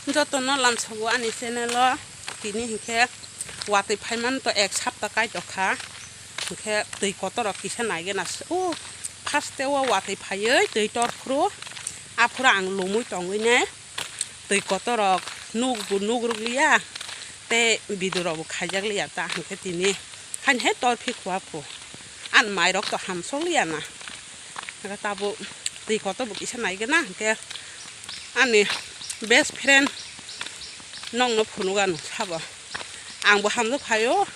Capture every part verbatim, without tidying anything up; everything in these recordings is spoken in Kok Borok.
Jotono lamsogo ani channel o. Tini hinkhe watwi phaimani to ek sapta kaitok kha. Hinkhe twi kotor rok kisa naigena. O first o watwi phaiwi twi tor phuru. Aphuru ang lumwi tongwi ne twi kotor rok nukbo nukrwk liya. Tei video rokbo khaijak liya ta hinkhe tini. Haini hai tor phi khua phu. Ani mai rok to hamsok liya na. Hinkhe tabuk twi kotor bo kisa naigena hinkhe. Ani best friend nokno phunukgano sabo. Angbo hamjak phaio,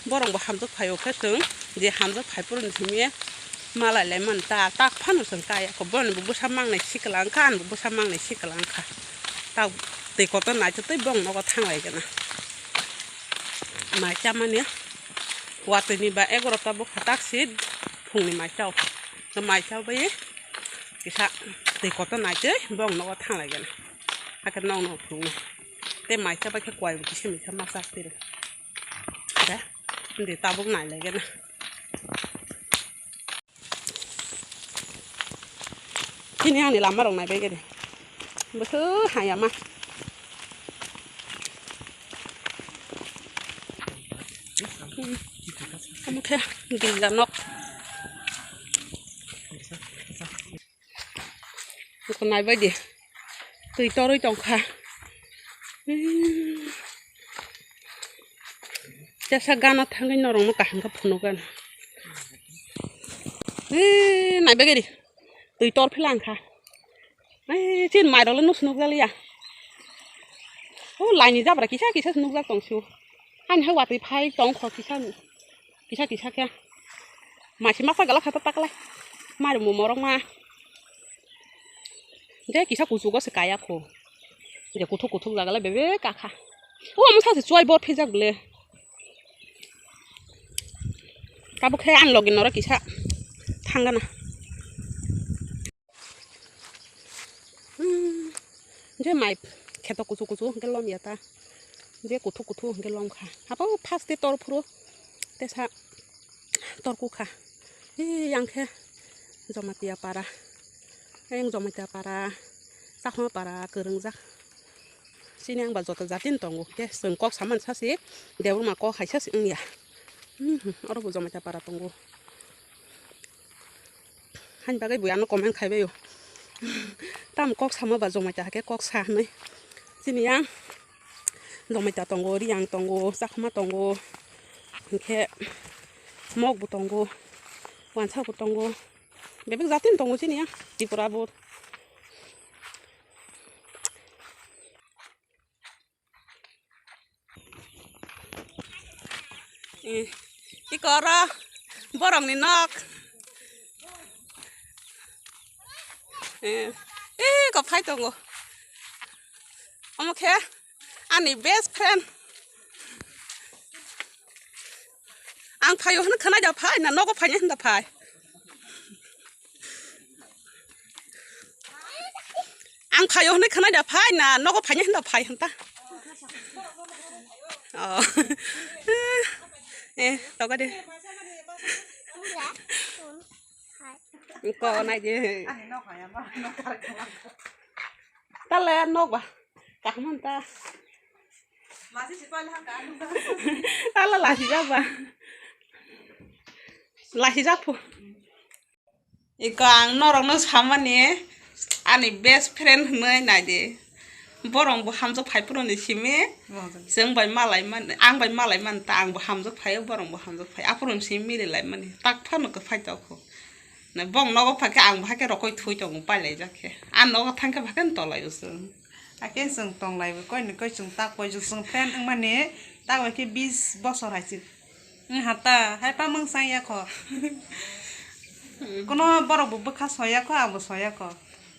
borokbo hamjak phaio khe chwng je hamjak phai phuru simi malai lai mani ta, tak phano chwng kaya kho. Borokni bo bwsa mangnai sikla wngkha, ani bo bwsa mangnai sikla wngkha. Tak twi kotor naitotwi bong nogo thang lai gana. Mai chamani watwi ni ba egarota bwkha tak si phungni mai chao. Mai chao bai kisa twi kotor naitwi bong nogo thang lai gana. Hakhe nokno phunuknai. Tei mai chabai khe kuai bo kisa misa ma chak tiro. Khe hindi tabuk nai lai gana. Chini ani lama rok nai bai gani. Bwswk haya ma. Omo khe gilja nok. Naibaidi twi torwi tongkha. Tesa gana thangwi norokno kaham khe phunukgana. Naibaidi twi tor phila wngkha. Chini mairokle nuk nukjaliya. O laini jabra kisa kisa nukjak tongsu. Ani hai watwi phai tongkho kisa. Kisa kisa khe. Masi masa gala khata taklai. Mari mo morok ma. Je kisa kuchugo se kaya kho. Je kuthuk kuthuk jagale bebe kakha. O masa se chuai bor phijak bole. Tabuk khe ani logi noro kisa thangana. Hmm, je mai kheto kuchu kuchu hwnkhe lom ya ta. Je kuthu kuthu hwnkhe lom kha. Abo first day tor phuru tesa tor kukha. Ee, yang khe Jamatia para. Yang Jamatia para, Chakma para kwrwngjak. Chini yang ba joto jatini tongo. Khe chwng kok samani sasi, Debbarma kok hai sasi wngya. Hmm, oro bo Jamatia para tongo. Hani bagwi bo ano comment khaibaio. Tamo kok samo ba Jamatia hakhe kok sa hinwi. Chini yang Jamatia tongo, Riyang tongo, Chakma tongo, hinkhe Mok bo tongo, Wansa bo tongo, bebak jatini tongo chini yang Tripura bo. Eh, iko oro borokni nok. Eh, iko phai tongo. Omo khe ani best friend. Ang phaio hwnwi khwnai da phai na nogo phainai hwnda phai. Ang phaio hwnwi khwnai da phai na nogo phainai hwnda phai hwnta. Oh. Eh, toga de. Ko nai de. Tala nok ba. Kaham ta. Tala lasi jak ba. Lasi jak phu. Iko ang norokno samani ani best friend hwnwi naidi. Borok bo hamjak phai phuru ni simi. Chwng bai malai man, ang bai malai man ta ang bo hamjak phai, borok bo hamjak phai. Aphuru ni simi mili lai mani. Tak phano kwphai tokho. Na bong nogo phai khe ang bo hakhe rokoi thui tongo pailai jak khe. Ang nogo thang khe phakhe tolai o chwng. Hakhe chwng tonglai bo koi ni koi chwng tak koi chwng friend wngmani tak bai khe bis bosor hai chwng. Wng hata, hai pa mungsang ya kho. Kono borok bo bwkha soya kho, abo soya kho.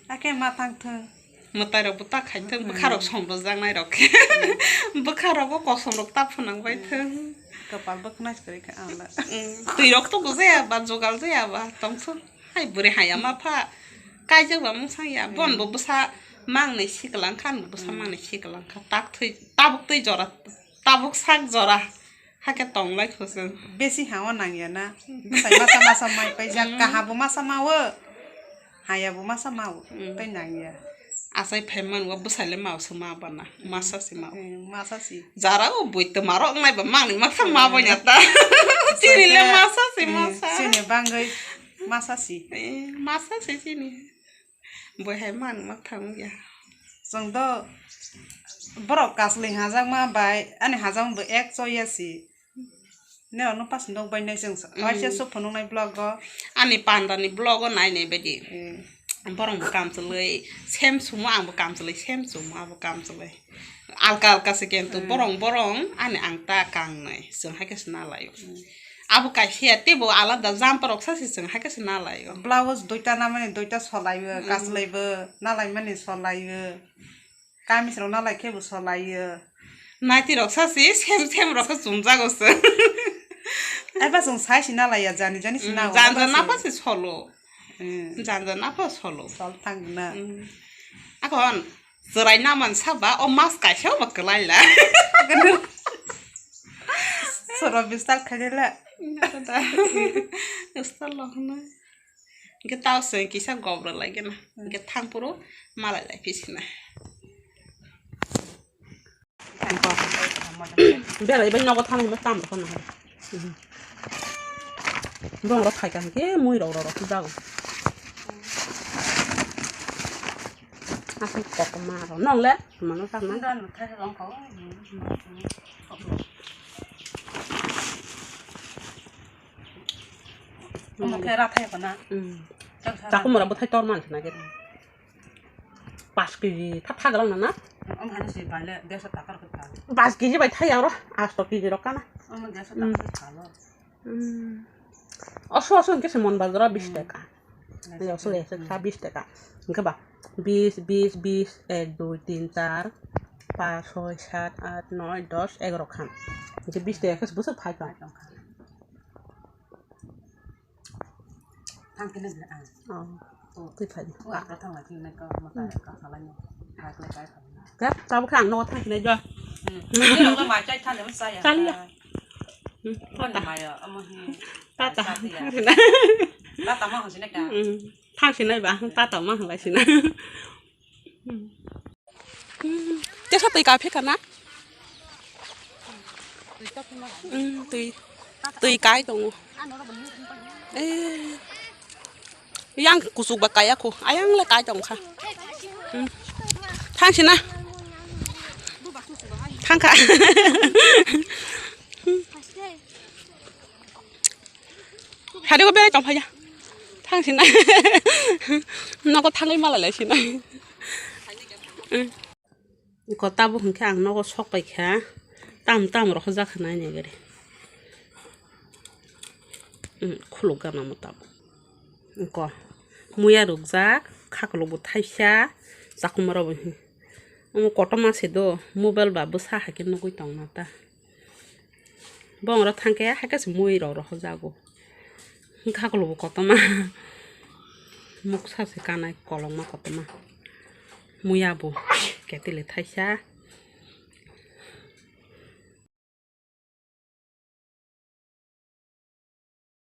Hakhe ma thang thung. Mwtai rok bo ta khai thung, bwkha rok som rok jak nai rok. Bwkha rok bo kosom rok ta phunang bai thung. Kapal bwkha nai kwrwi kha ang da. Twi rok to bo jaya ba, jogal jaya ba, tong thung. Hai bwrwi hai ama pha. Kaijak ba mungsang ya, bon bo bwsa mang nai siklang kha, ang bo bwsa mang nai siklang kha. Tak thwi, tabuk twi jora, tabuk sak jora. Hakhe tonglai kho chwng. Besi ha o nang ya na. Bwsai masa masa mai paijak, kaha bo masa ma o. Haya bo masa ma o. Tei nang ya. Achai phai man wa bwsai le ma se ma bana. Masa se ma. Eh, masa se. Jara o bui twma rok nai ba mangni maksa ma bo nya ta. Chini le masa se masa. Chini bangwi masa se. Eh, masa se chini. Bui hai man mak thang ya. Chwng do borok kaslwi hajakma bai ani hajakma bo ek choya se. Norokno pas nok bai nai chwng sa-, kaisa sok phunuknai vlog o. Ani pandani vlog o nai nai baidi. Eh. Borok bo kamchwlwi sem sumo, ang bo kamchwlwi sem sumo, abo kamchwlwi. Alka alka se kintu borok borok ani ang ta kangnai. Chwng hai khe se nalai o. Abo kaisa ya teibo alada jumper rok sa se chwng hai khe se nalai o. Blouse duita namani duita solai o, kaslai bo nalai mani solai o. Kamis rok nalai khe bo solai o. Naiti rok sa se sem sem rok khe chumjago se. Ai ba chwng sai si nalai ya, jani jani si na. Janja na pa se solo. Hmm. Janja na pa solo. Sol thang na. Hmm. Akon chwrai naman saba o mas kaisa ba kwlai la. Soro bistal khaide la. Bistal lo hwnwi. Hwnkhe tao se kisa gobra lai gana. Hwnkhe thang phuru malai lai phi sina. Berai bai nogo thang hwnba tam rokha nahar. Bong rok phai kha hwnkhe mui rok rok rok jago. Asai kotorma rok nong le mano tangma. Omo khe rathai kho na. Hmm. Chaksa. Chakhumora bwthai tor man khna khe. Paanch kg tha thagrang na na? Omo hano se baile derso taka rok kha. Paanch kg bai thai aro, asto kg rok kana. Omo derso taka rok kha lo. Hmm. Oso oso hwnkhe se mon bazaro bish taka. Oso oso kha bish taka. Hwnkhe ba bish, bish, bish, ek, dui, tin, char, paanch, choi, saat, aat, noi, dos, egaroh khan. Hwnkhe bish taka khe se bwswk phai tong. Thang khe nang ang. Oh. Twi phai. Twi ang thang lai khe nang ka ma ka ka salai no. Ka kle kai phai. Ka tabuk khe ang nogo thang khe nai jo. Hmm. Ni rok ma chai thang ma saya. Chali ya. Hmm. Phone ma ya amo hi. Tata. Tata ma hon sine ka. Hmm. Thang sinai ba, tata ma hon lai sina. Tesa twi kai phi kana? Twi, twi kai tongo. Eh, yang kuchuk ba kaya ko, ayang le kai tong kha. Thang sina. Thang kha. Hari ko berai tong phai ya. Thang sina. Nogo thangwi malai lai sina. Ko tabuk hwnkhe ang nogo sok pai kha. Tam tam rok jak kha nai nai gari. Khuluk gana mo tabuk. Ko muya rukjak, khaklok bo thaisa, chakhuma rok bo hi. Omo kotorma se do, mobile ba bwsa hai khe nugwi tong na ta. Bong rok thang khe hai khe se mui rok rohor jago. Khaklok bo kotorma. Muksa se kanai kolokma kotorma. Muya bo ketile thaisa.